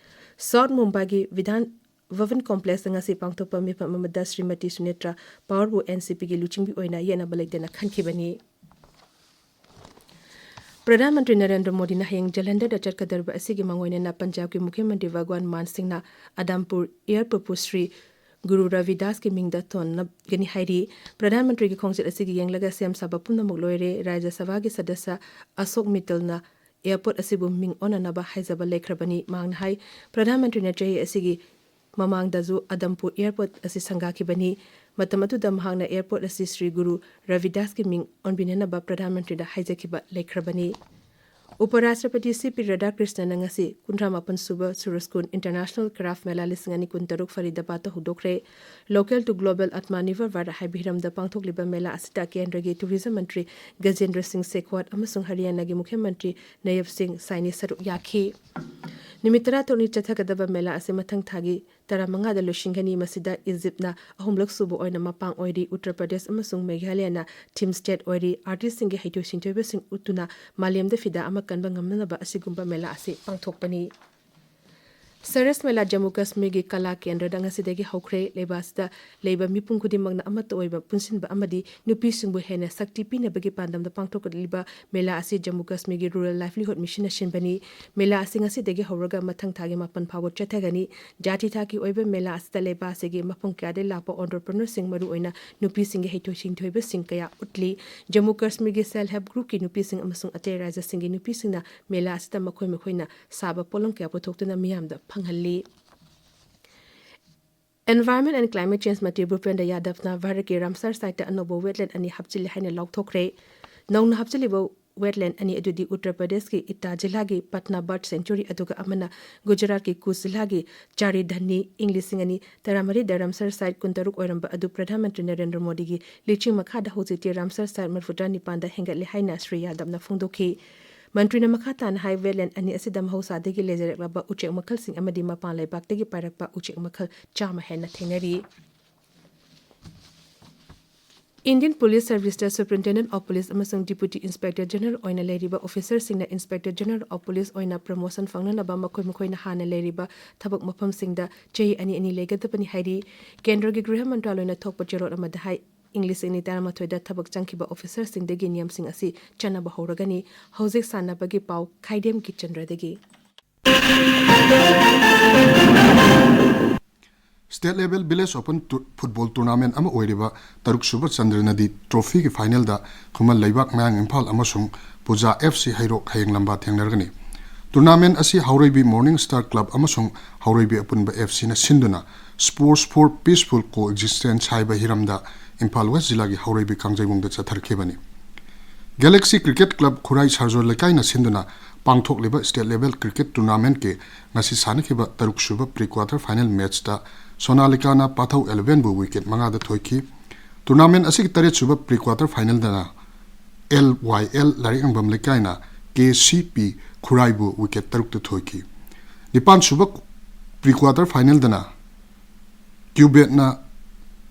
ꯁꯥꯎꯠ ꯃꯨꯝꯕꯥꯏꯒꯤ ꯕꯤꯙꯥꯟ ꯚꯕꯟ ꯀꯣꯝꯄ꯭ꯂꯦꯛꯁꯇ ꯉꯁꯤ ꯄꯥꯡꯊꯣꯛꯄ ꯃꯤꯐꯝ ꯑꯃꯗ ꯁ꯭ꯔꯤꯃꯇꯤ ꯁꯨꯅꯦꯇ꯭ꯔꯥ ꯄꯋꯥꯔꯕꯨ ꯑꯦꯟ ꯁꯤ ꯄꯤꯒꯤ ꯂꯨꯆꯤꯡꯕꯤ ꯑꯣꯏꯅ ꯌꯦꯠꯅꯕ ꯂꯩꯇꯅ ꯈꯟꯈꯤꯕꯅꯤ꯫ ꯄ꯭ꯔꯙꯥꯟ ꯃꯟꯇ꯭ꯔꯤ ꯅꯔꯦꯟꯗ꯭ꯔ ꯃꯣꯗꯤꯅ ꯍꯌꯦꯡ ꯖꯂꯟꯙꯔꯗ ꯆꯠꯀꯗꯧꯔꯤꯕ ꯑꯁꯤꯒꯤ ꯃꯥꯡꯑꯣꯏꯅꯅ ꯄꯟꯖꯥꯕꯀꯤ ꯃꯨꯈ꯭ꯌ ꯃꯟꯇ꯭ꯔꯤ ꯚꯒꯋꯥꯟ ꯃꯥꯟ ꯁꯤꯡꯅ ꯑꯗꯥꯝꯄꯨꯔ ꯑꯦꯌꯔꯄꯣꯔꯠꯄꯨ ꯁ꯭ꯔꯤ ꯒꯨꯔꯨ ꯔꯕꯤꯗꯥꯁꯀꯤ ꯃꯤꯡꯗ ꯊꯣꯟꯒꯅꯤ ꯍꯥꯏꯔꯤ꯫ ꯄ꯭ꯔꯙꯥꯟ ꯃꯟꯇ꯭ꯔꯤꯒꯤ ꯈꯣꯡꯆꯠ ꯑꯁꯤꯒꯤ ꯌꯦꯡꯂꯒ ꯁꯦꯝ ꯁꯥꯕ ꯄꯨꯝꯅꯃꯛ ꯂꯣꯏꯔꯦ꯫ ꯔꯥꯖ꯭ꯌ ꯁꯚꯥꯒꯤ ꯁꯗꯁ꯭ꯌ ꯑꯁꯣꯛ ꯃꯤꯇꯜꯅ ꯑꯦꯌꯔꯄꯣꯔꯠ ꯑꯁꯤꯕꯨ ꯃꯤꯡ ꯑꯣꯟꯅꯅꯕ ꯍꯥꯏꯖꯕ ꯂꯩꯈ꯭ꯔꯕꯅꯤ꯫ ꯃꯍꯥꯛꯅ ꯍꯥꯏ, ꯄ꯭ꯔꯙꯥꯟ ꯃꯟꯇ꯭ꯔꯤꯅ ꯆꯍꯤ ꯑꯁꯤꯒꯤ ꯃꯃꯥꯡꯗꯁꯨ ꯑꯗꯝꯄꯨꯔ ꯑꯦꯌꯔꯄꯣꯔꯠ ꯑꯁꯤ ꯁꯪꯒꯥꯈꯤꯕꯅꯤ꯫ ꯃꯇꯝ ꯑꯗꯨꯗ ꯃꯍꯥꯛꯅ ꯑꯦꯌꯔꯄꯣꯔꯠ ꯑꯁꯤ ꯁ꯭ꯔꯤ ꯒꯨꯔꯨ ꯔꯕꯤꯗꯥꯁꯀꯤ ꯃꯤꯡ ꯑꯣꯟꯕꯤꯅꯅꯕ ꯄ꯭ꯔꯙꯥꯟ ꯃꯟꯇ꯭ꯔꯤꯗ ꯍꯥꯏꯖꯈꯤꯕ ꯂꯩꯈ꯭ꯔꯕꯅꯤ꯫ ꯎꯄ ꯔꯥꯁꯇ꯭ꯔꯄꯇꯤ ꯁꯤ ꯄꯤ ꯔꯥꯙꯥꯀ꯭ꯔꯤꯁꯅꯟꯅ ꯉꯁꯤ ꯀꯨꯟꯊ꯭ꯔꯥ ꯃꯥꯄꯟ ꯁꯨꯕ ꯁꯨꯔꯖꯀꯨꯟ ꯏꯟꯇꯔꯅꯦꯁꯅꯦꯜ ꯀ꯭ꯔꯥꯐ ꯃꯦꯂꯥ ꯂꯤꯁꯤꯡ ꯑꯅꯤ ꯀꯨꯟꯇꯔꯨꯛ ꯐꯔꯤꯗꯕꯥꯗꯇ ꯍꯧꯗꯣꯛꯈ꯭ꯔꯦ꯫ Local to Global Atmanirbhar Bharat ꯍꯥꯏꯕ ꯍꯤꯔꯝꯗ ꯄꯥꯡꯊꯣꯛꯂꯤꯕ ꯃꯦꯂꯥ ꯑꯁꯤꯗ ꯀꯦꯟꯗ꯭ꯔꯒꯤ ꯇꯨꯔꯤꯖꯝ ꯃꯟꯇ꯭ꯔꯤ ꯒꯖꯦꯟꯗ꯭ꯔ ꯁꯤꯡ ꯁꯦꯈꯋꯥꯠ ꯑꯃꯁꯨꯡ ꯍꯔꯤꯌꯥꯅꯥꯒꯤ ꯃꯨꯈ꯭ꯌ ꯃꯟꯇ꯭ꯔꯤ ꯅꯌꯕ ꯁꯤꯡ ꯁꯥꯏꯅꯤ ꯁꯔꯨꯛ ꯌꯥꯈꯤ꯫ ꯅꯨꯃꯤꯠ ꯇꯔꯥꯇꯔꯨꯛꯅꯤ ꯆꯠꯊꯒꯗꯕ ꯃꯦꯂꯥ ꯑꯁꯤ ꯃꯊꯪ ꯊꯥꯒꯤ ꯇꯔꯥꯃꯉꯥꯗ ꯂꯣꯏꯁꯤꯟꯒꯅꯤ꯫ ꯃꯁꯤꯗ ꯏꯖꯤꯞꯅ ꯑꯍꯨꯝꯂꯛ ꯁꯨꯕ ꯑꯣꯏꯅ ꯃꯄꯥꯡ ꯑꯣꯏꯔꯤ꯫ ꯎꯠꯇꯔ ꯄ꯭ꯔꯗꯦꯁ ꯑꯃꯁꯨꯡ ꯃꯦꯘꯥꯂꯌꯅ ꯊꯤꯝ ꯁ꯭ꯇꯦꯠ ꯑꯣꯏꯔꯤ꯫ ꯑꯥꯔꯇꯤꯁꯁꯤꯡꯒꯤ ꯍꯩꯊꯣꯏ ꯁꯤꯡꯊꯣꯏꯕꯁꯤꯡ ꯎꯠꯇꯨꯅ ꯃꯥꯂꯦꯝꯗ ꯐꯤꯗꯥ ꯑꯃ ꯀꯟꯕ ꯉꯝꯅꯅꯕ ꯑꯁꯤꯒꯨꯝꯕ ꯃꯦꯂꯥ ꯑꯁꯤ ꯄꯥꯡꯊꯣꯛꯄꯅꯤ꯫ ꯁꯔꯁ ꯃꯦꯂꯥ ꯖꯝꯃꯨ ꯀꯥꯁꯃꯤꯔꯒꯤ ꯀꯂꯥ ꯀꯦꯟꯗ꯭ꯔꯗ ꯉꯁꯤꯗꯒꯤ ꯍꯧꯈ꯭ꯔꯦ꯫ ꯂꯩꯕꯥꯛ ꯑꯁꯤꯗ ꯂꯩꯕ ꯃꯤꯄꯨꯝ ꯈꯨꯗꯤꯡꯃꯛꯅ ꯑꯃꯠꯇ ꯑꯣꯏꯕ ꯄꯨꯟꯁꯤꯟꯕ ꯑꯃꯗꯤ ꯅꯨꯄꯤꯁꯤꯡꯕꯨ ꯍꯦꯟꯅ ꯁꯛꯇꯤ ꯄꯤꯅꯕꯒꯤ ꯄꯥꯟꯗꯝꯗ ꯄꯥꯡꯊꯣꯛꯂꯤꯕ ꯃꯦꯂꯥ ꯑꯁꯤ ꯖꯝꯃꯨ ꯀꯥꯁꯃꯤꯔꯒꯤ ꯔꯨꯔꯦꯜ ꯂꯥꯏꯚꯂꯤꯍꯨꯗ ꯃꯤꯁꯟꯅ ꯁꯤꯟꯕꯅꯤ꯫ ꯃꯦꯂꯥ ꯑꯁꯤ ꯉꯁꯤꯗꯒꯤ ꯍꯧꯔꯒ ꯃꯊꯪ ꯊꯥꯒꯤ ꯃꯥꯄꯟ ꯐꯥꯎꯕ ꯆꯠꯊꯒꯅꯤ꯫ ꯖꯥꯇꯤ ꯊꯥꯛꯀꯤ ꯑꯣꯏꯕ ꯃꯦꯂꯥ ꯑꯁꯤꯗ ꯂꯩꯕꯥꯛ ꯑꯁꯤꯒꯤ ꯃꯐꯝ ꯀꯌꯥꯗꯒꯤ ꯂꯥꯛꯄ ꯑꯣꯟꯇꯔꯄ꯭ꯔꯤꯅꯔꯁꯤꯡ, ꯃꯔꯨꯑꯣꯏꯅ ꯅꯨꯄꯤꯁꯤꯡꯒꯤ ꯍꯩꯊꯣꯏ ꯁꯤꯡꯊꯣꯏꯕꯁꯤꯡ ꯀꯌꯥ ꯎꯠꯂꯤ꯫ ꯖꯝꯃꯨ ꯀꯥꯁꯃꯤꯔꯒꯤ ꯁꯦꯜꯐ ꯍꯦꯜꯞ ꯒ꯭ꯔꯨꯞꯀꯤ ꯅꯨꯄꯤꯁꯤꯡ ꯑꯃꯁꯨꯡ ꯑꯇꯩ ꯔꯥꯖ꯭ꯌꯁꯤꯡꯒꯤ ꯅꯨꯄꯤꯁꯤꯡꯅ ꯃꯦꯂꯥ ꯑꯁꯤꯗ ꯃꯈꯣꯏ ꯃꯈꯣꯏꯅ ꯁꯥꯕ ꯄꯣꯠꯂꯝ ꯀꯌꯥ ꯄꯨꯊꯣꯛꯇꯨꯅ ꯃꯤꯌꯥꯝꯗ ꯐꯪꯍꯜꯂꯤ꯫ Environment and Climate Change ꯃꯟꯇ꯭ꯔꯤ ꯚꯨꯄꯦꯟꯗ꯭ꯔ ꯌꯥꯗꯕꯅ ꯚꯥꯔꯠꯀꯤ ꯔꯥꯝꯁꯥꯔ ꯁꯥꯏꯠꯇ ꯑꯅꯧꯕ ꯋꯦꯠꯂꯦꯟ ꯑꯅꯤ ꯍꯥꯞꯆꯤꯜꯂꯦ ꯍꯥꯏꯅ ꯂꯥꯎꯊꯣꯛꯈ꯭ꯔꯦ꯫ ꯅꯧꯅ ꯍꯥꯞꯆꯤꯜꯂꯤꯕ Wetland ꯑꯅꯤ ꯑꯗꯨꯗꯤ ꯎꯠꯇꯔ ꯄ꯭ꯔꯗꯦꯁꯀꯤ ꯏꯇꯥ ꯖꯤꯂꯥꯒꯤ ꯄꯠꯅꯥ Bird Sanctuary, ꯑꯗꯨꯒ ꯑꯃꯅ ꯒꯨꯖꯔꯥꯠꯀꯤ ꯀꯨꯆ ꯖꯤꯂꯥꯒꯤ ꯆꯥꯔꯤꯙꯟꯅꯤ꯫ ꯏꯪ ꯂꯤꯁꯤꯡ ꯑꯅꯤ ꯇꯔꯥꯃꯔꯤꯗ ꯔꯥꯝꯁꯔ ꯁꯥꯏꯠ ꯀꯨꯟꯇꯔꯨꯛ ꯑꯣꯏꯔꯝꯕ ꯑꯗꯨ ꯄ꯭ꯔꯙꯥꯟ ꯃꯟꯇ꯭ꯔꯤ ꯅꯔꯦꯟꯗ꯭ꯔ ꯃꯣꯗꯤꯒꯤ ꯂꯨꯆꯤꯡ ꯃꯈꯥꯗ ꯍꯧꯖꯤꯛꯇꯤ ꯔꯥꯝꯁꯔ ꯁꯥꯏꯠ ꯃꯔꯤꯐꯨꯇꯔꯥ ꯅꯤꯄꯥꯟꯗ ꯍꯦꯟꯒꯠꯂꯦ ꯍꯥꯏꯅ ꯁ꯭ꯔꯤ ꯌꯥꯗꯕꯅ ꯐꯣꯡꯗꯣꯛꯈꯤ꯫ ꯃꯟꯇ꯭ꯔꯤꯅ ꯃꯈꯥ ꯇꯥꯅ ꯍꯥꯏ, wetland ꯑꯅꯤ ꯑꯁꯤꯗ ꯃꯍꯧꯁꯥꯗꯒꯤ ꯂꯩꯖꯔꯛꯂꯕ ꯎꯆꯦꯛ ꯃꯈꯜꯁꯤꯡ ꯑꯃꯗꯤ ꯃꯄꯥꯟ ꯂꯩꯕꯥꯛꯇꯒꯤ ꯄꯥꯏꯔꯛꯄ ꯎꯆꯦꯛ ꯃꯈꯜ ꯆꯥꯝꯃ ꯍꯦꯟꯅ ꯊꯦꯡꯅꯔꯤ꯫ Indian Police Service ꯇ Superintendent of Police ꯑꯃꯁꯨꯡ Deputy Inspector General ꯑꯣꯏꯅ ꯂꯩꯔꯤꯕ officer ꯁꯤꯡꯅ Inspector General of Police ꯑꯣꯏꯅ promotion ꯐꯪꯅꯅꯕ ꯃꯈꯣꯏ ꯃꯈꯣꯏꯅ ꯍꯥꯟꯅ ꯂꯩꯔꯤꯕ ꯊꯕꯛ ꯃꯐꯝꯁꯤꯡꯗ ꯆꯍꯤ ꯑꯅꯤ ꯑꯅꯤ ꯂꯩꯒꯗꯕꯅꯤ ꯍꯥꯏꯔꯤ꯫ ꯀꯦꯟꯗ꯭ꯔꯒꯤ ꯒ꯭ꯔꯤꯍ ꯃꯟꯇ꯭ꯔꯥꯂꯣꯏꯅ ꯊꯣꯛꯄ ꯆꯦꯔꯣꯜ ꯑꯃꯗ ꯍꯥꯏ, ꯏꯪ ꯂꯤꯁꯤꯡ ꯑꯅꯤ ꯇꯔꯥꯃꯥꯊꯣꯏꯗ ꯊꯕꯛ ꯆꯪꯈꯤꯕ officer ꯁꯤꯡꯗꯒꯤ ꯅꯤꯌꯝꯁꯤꯡ ꯑꯁꯤ ꯆꯠꯅꯕ ꯍꯧꯔꯒꯅꯤ꯫ ꯍꯧꯖꯤꯛ ꯁꯥꯟꯅꯕꯒꯤ ꯄꯥꯎ, ꯈꯥꯏꯗꯦꯝ ꯀꯤꯆꯟꯗ꯭ꯔꯗꯒꯤ꯫ State Level Village Open two-, Football Tournament ꯑꯃ ꯑꯣꯏꯔꯤꯕ ꯇꯔꯨꯛ ꯁꯨꯕ ꯆꯟꯗ꯭ꯔ ꯅꯗꯤ Trophy ꯒꯤ final ꯗ ꯈꯨꯃꯟ ꯂꯩꯕꯥꯛ ꯃꯌꯥꯡ ꯏꯝꯐꯥꯜ ꯑꯃꯁꯨꯡ ꯄꯨꯖꯥ F C ꯍꯩꯔꯣꯛ ꯍꯌꯦꯡ ꯂꯝꯕꯥ ꯊꯦꯡꯅꯔꯒꯅꯤ꯫ Tournament ꯑꯁꯤ ꯍꯥꯎꯔꯩꯕꯤ Morning Star Club ꯑꯃꯁꯨꯡ ꯍꯥꯎꯔꯩꯕꯤ ꯑꯄꯨꯟꯕ F C ꯅ ꯁꯤꯟꯗꯨꯅ Sports for Peaceful Coexistence ꯍꯥꯏꯕ ꯍꯤꯔꯝꯗ ꯏꯝꯐꯥꯜ West ꯖꯤꯂꯥꯒꯤ ꯍꯥꯎꯔꯩꯕꯤ ꯀꯥꯡꯖꯩꯕꯨꯡꯗ ꯆꯠꯊꯔꯛꯈꯤꯕꯅꯤ꯫ Galaxy Cricket Club ꯈꯨꯔꯥꯏ ꯁꯥꯔꯖꯣ ꯂꯩꯀꯥꯏꯅ ꯁꯤꯟꯗꯨꯅ ꯄꯥꯡꯊꯣꯛꯂꯤꯕ State Level Cricket Tournament ꯀꯤ ꯉꯁꯤ ꯁꯥꯟꯅꯈꯤꯕ ꯇꯔꯨꯛ ꯁꯨꯕ pre quarter final match ꯇ ꯁꯣꯅꯥꯂꯤꯀꯥꯅ ꯄꯥꯊꯧ Eleven ꯕꯨ wicket ꯃꯉꯥꯗ ꯊꯣꯏꯈꯤ꯫ Tournament ꯑꯁꯤꯒꯤ ꯇꯔꯦꯠ ꯁꯨꯕ pre quarter final ꯗꯅ L Y L ꯂꯥꯏꯔꯤꯛꯉꯝꯕꯝ ꯂꯩꯀꯥꯏꯅ K C P ꯈꯨꯔꯥꯏꯕꯨ wicket ꯇꯔꯨꯛꯇ ꯊꯣꯏꯈꯤ꯫ ꯅꯤꯄꯥꯟ ꯁꯨꯕ pre quarter final ꯗꯅ ꯀ꯭ꯌꯨꯕꯦꯠꯅ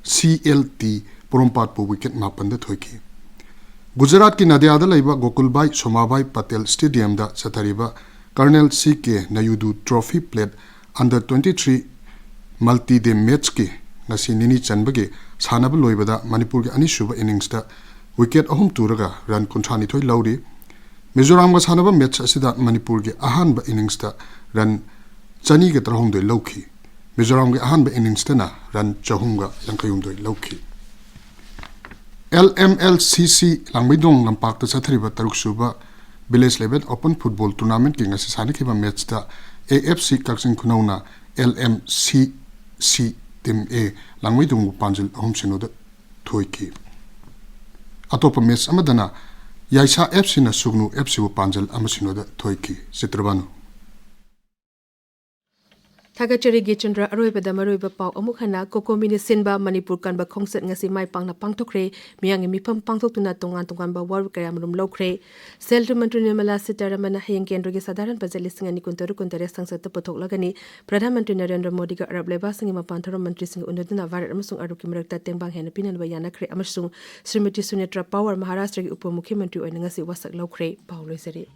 C L T ꯄꯣꯔꯣꯝꯄꯥꯠꯄꯨ wicket ꯃꯥꯄꯟꯗ ꯊꯣꯏꯈꯤ꯫ ꯒꯨꯖꯔꯥꯠꯀꯤ ꯅꯗꯤꯌꯥꯗ ꯂꯩꯕ ꯒꯣꯀꯨꯜꯕꯥꯏ ꯁꯣꯃꯥꯕꯥꯏ ꯄꯇꯦꯜ Stadium ꯗ ꯆꯠꯊꯔꯤꯕ Colonel C K Naidu Trophy Plate Under twenty three multi day match ꯀꯤ ꯉꯁꯤ ꯅꯤꯅꯤ ꯆꯟꯕꯒꯤ ꯁꯥꯟꯅꯕ ꯂꯣꯏꯕꯗ ꯃꯅꯤꯄꯨꯔꯒꯤ ꯑꯅꯤꯁꯨꯕ innings ꯇ wicket ꯑꯍꯨꯝ ꯇꯨꯔꯒ run ꯀꯨꯟꯊ꯭ꯔꯥ ꯅꯤꯊꯣꯏ ꯂꯧꯔꯤ꯫ ꯃꯤꯖꯣꯔꯥꯝꯒ ꯁꯥꯟꯅꯕ match ꯑꯁꯤꯗ ꯃꯅꯤꯄꯨꯔꯒꯤ ꯑꯍꯥꯟꯕ innings ꯇ run ꯆꯅꯤꯒ ꯇꯔꯥꯍꯨꯝꯗꯣꯏ ꯂꯧꯈꯤ꯫ ꯃꯤꯖꯣꯔꯥꯝꯒꯤ ꯑꯍꯥꯟꯕ innings ꯇꯅ run ꯆꯍꯨꯝꯒ ꯌꯥꯡꯈꯩ ꯍꯨꯝꯗꯣꯏ ꯂꯧꯈꯤ꯫ L M L C C ꯂꯥꯡꯃꯩꯗꯣꯡ ꯂꯝꯄꯥꯛꯇ ꯆꯠꯊꯔꯤꯕ ꯇꯔꯨꯛ ꯁꯨꯕ Village Level Open Football Tournament ꯀꯤ ꯉꯁꯤ ꯁꯥꯟꯅꯈꯤꯕ match ꯇ A F C Kakching ꯈꯨꯅꯧꯅ L M C C Team A ꯂꯥꯡꯃꯩꯗꯣꯡꯕꯨ ꯄꯥꯟꯖꯤꯜ ꯑꯍꯨꯝ ꯁꯤꯅꯣꯗ ꯊꯣꯏꯈꯤ꯫ ꯑꯇꯣꯞꯄ match ꯑꯃꯗꯅ ꯌꯥꯏꯁꯥ ꯑꯦꯐ ꯁꯤꯅ ꯁꯨꯒꯅꯨ ꯑꯦꯐ ꯁꯤꯕꯨ ꯄꯥꯟꯖꯜ ꯑꯃ ꯁꯤꯅꯣꯗ ꯊꯣꯏꯈꯤ꯫ ꯆꯤꯇ꯭ꯔꯕꯥꯅꯨ꯫ ꯊꯥꯒꯠꯆꯔꯤ ꯒꯤꯆꯟꯗ꯭ꯔ꯫ ꯑꯔꯣꯏꯕꯗ ꯃꯔꯨꯑꯣꯏꯕ ꯄꯥꯎ ꯑꯃꯨꯛ ꯍꯟꯅ꯫ ꯀꯣꯀꯣꯃꯤꯅ ꯁꯤꯟꯕ ꯃꯅꯤꯄꯨꯔ ꯀꯟꯕ ꯈꯣꯡꯆꯠ ꯉꯁꯤ ꯃꯥꯏ ꯄꯥꯛꯅ ꯄꯥꯡꯊꯣꯛꯈ꯭ꯔꯦ꯫ ꯃꯤꯌꯥꯝꯒꯤ ꯃꯤꯐꯝ ꯄꯥꯡꯊꯣꯛꯇꯨꯅ ꯇꯣꯉꯥꯟ ꯇꯣꯉꯥꯟꯕ ꯋꯥꯔꯣꯜ ꯀꯌꯥꯃꯔꯨꯝ ꯂꯧꯈ꯭ꯔꯦ꯫ ꯁꯦꯜ ꯊꯨꯝ ꯃꯟꯇ꯭ꯔꯤ ꯅꯤꯔꯃꯂꯥ ꯁꯤꯇꯥꯔꯥꯃꯟꯅ ꯍꯌꯦꯡ ꯀꯦꯟꯗ꯭ꯔꯒꯤ ꯁꯥꯙꯥꯔꯟ ꯕꯖꯦꯠ ꯂꯤꯁꯤꯡ ꯑꯅꯤ ꯀꯨꯟꯇꯔꯨꯛ ꯀꯨꯟꯇꯔꯦꯠ ꯁꯪꯁꯠꯇ ꯄꯨꯊꯣꯛꯂꯒꯅꯤ꯫ ꯄ꯭ꯔꯙꯥꯟ ꯃꯟꯇ꯭ꯔꯤ ꯅꯔꯦꯟꯗ꯭ꯔ ꯃꯣꯗꯤꯒ ꯑꯔꯕ ꯂꯩꯕꯥꯛꯁꯤꯡꯒꯤ ꯃꯄꯥꯟ ꯊꯧꯔꯝ ꯃꯟꯇ꯭ꯔꯤꯁꯤꯡꯒ ꯎꯅꯗꯨꯅ ꯚꯥꯔꯠ ꯑꯃꯁꯨꯡ ꯑꯔꯕꯀꯤ ꯃꯔꯛꯇ ꯇꯦꯡꯕꯥꯡ ꯍꯦꯟꯅ ꯄꯤꯅꯅꯕ ꯌꯥꯅꯈ꯭ꯔꯦ ꯑꯃꯁꯨꯡ ꯁ꯭ꯔꯤꯃꯇꯤ ꯁꯨꯅꯦꯇ꯭ꯔꯥ ꯄꯋꯥꯔ ꯃꯍꯥꯔꯥꯁꯇ꯭ꯔꯒꯤ ꯎꯄ ꯃꯨꯈ꯭ꯌ ꯃꯟꯇ꯭ꯔꯤ ꯑꯣꯏꯅ ꯉꯁꯤ ꯋꯥꯁꯛ ꯂꯧꯈ꯭ꯔꯦ꯫ ꯄꯥꯎ ꯂꯣꯏꯖꯔꯦ꯫